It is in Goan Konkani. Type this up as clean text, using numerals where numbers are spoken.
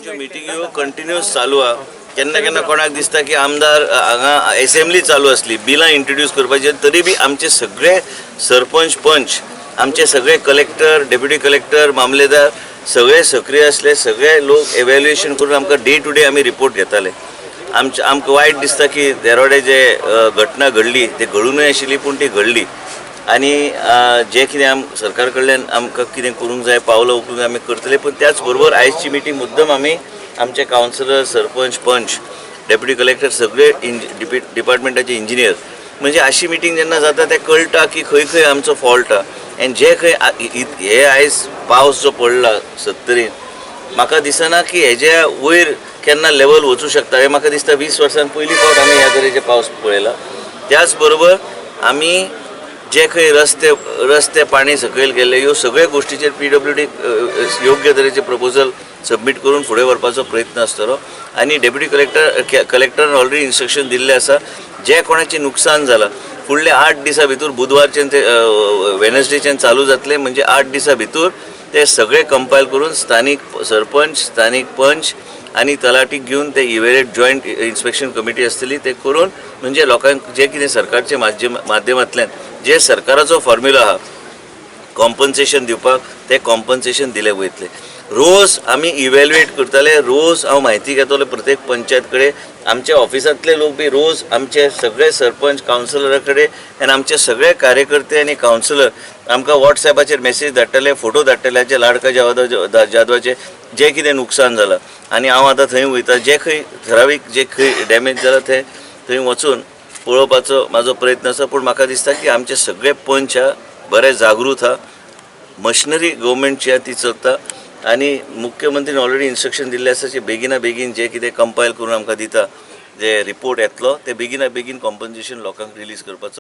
आमच्यो मिटिंग्यो कंटिन्युअस चालू आहा. केन्ना केन्ना कोणाक दिसता की आमदार हांगा एसेंब्ली चालू आसली, बिलां इंट्रोड्यूस करपाची, तरी बी आमचे सगळे सरपंच, पंच, आमचे सगळे कलेक्टर, डेप्युटी कलेक्टर, मामलेदार सगळे सक्रीय आसले. सगळे लोक एवेल्युएशन करून आमकां डे टू डे आमी रिपोर्ट घेताले. आमचे आमकां वायट दिसता की देरोडे जे घटना घडली ते घडूनय आशिल्ली, पूण ती घडली. आनी जे कितें आम सरकार कडल्यान आमकां कितें करूंक जाय, पावलां उखलूंक जाय, आमी करतले. पूण त्याच बरोबर आयची मिटींग मुद्दम आमी आमचे कावन्सिलर, सरपंच, पंच, डेप्युटी कलेक्टर, सगळे डिपार्टमेंटाचे इंजिनियर, म्हणजे अशी मिटींग जेन्ना जाता ते कळटा की खंय खंय आमचो फॉल्ट आहा. आनी जे खंय हे आयज पावस जो पडला सत्तरीन, म्हाका दिसना की हेज्या वयर केन्ना लेवल वचूं शकता. हे म्हाका दिसता 20 वर्सां पयली फावट आमी ह्या तरेचे पावस पळयला. त्याच बरोबर आमी जे खंय रस्ते रस्ते पाणी सकयल गेल्ले, ह्यो सगळ्या गोश्टीचेर पीडब्ल्यूडी योग्य तरेचे प्रपोजल सबमीट करून फुडें व्हरपाचो प्रयत्न आसतलो. आनी डेप्युटी कलेक्टर, कलेक्टरान ऑलरेडी इन्स्ट्रक्शन दिल्लें आसा, जे कोणाचें नुकसान जालां, फुडल्या 8 दिसां भितर, बुधवारच्यान ते वेनसडेच्यान चालू जातले, म्हणजे 8 दिसां भितर ते सगळे कंपायल करून स्थानीक सरपंच, स्थानीक पंच आनी तलाटीक घेवन ते इवेलेट जॉयंट इन्स्पेक्शन कमिटी आसतली, ते करून म्हणजे लोकांक जे कितें सरकारचे माध्यमांतल्यान जे सरकाराचो फॉर्म्युला आहा कॉम्पन्सेशन दिवपाक, ते कॉम्पन्सेशन दिले वयतले. रोज आमी इव्हॅल्युएट करताले, रोज हांव म्हायती घेतलो प्रत्येक पंचायत कडेन. आमच्या ऑफिसांतले लोक बी रोज आमचे सगळे सरपंच, कावन्सिलरा कडेन आनी आमचे सगळे कार्यकर्ते आनी कावन्सिलर आमकां वॉट्सॅपाचेर मेसेज धाडटले, फोटो धाडटले जे लाडका जाधवाचे जे कितें नुकसान जालां. आनी हांव आतां थंय वयता, जे खंय ठरावीक जे खंय डॅमेज जाला ते थंय वचून पळोवपाचो म्हाजो प्रयत्न आसा. पूण म्हाका दिसता की आमचे सगळे पंच हा बरे जागृत हा, मशिनरी गव्हर्मेंटची आहा ती चलता आनी मुख्यमंत्रीन ऑलरेडी इन्स्ट्रक्शन दिल्लें आसा की बेगिना बेगीन जे कितें कंपायल करून आमकां दिता, जे रिपोर्ट येतलो, ते बेगिना बेगीन कॉम्पन्सेशन लोकांक रिलीज करपाचो.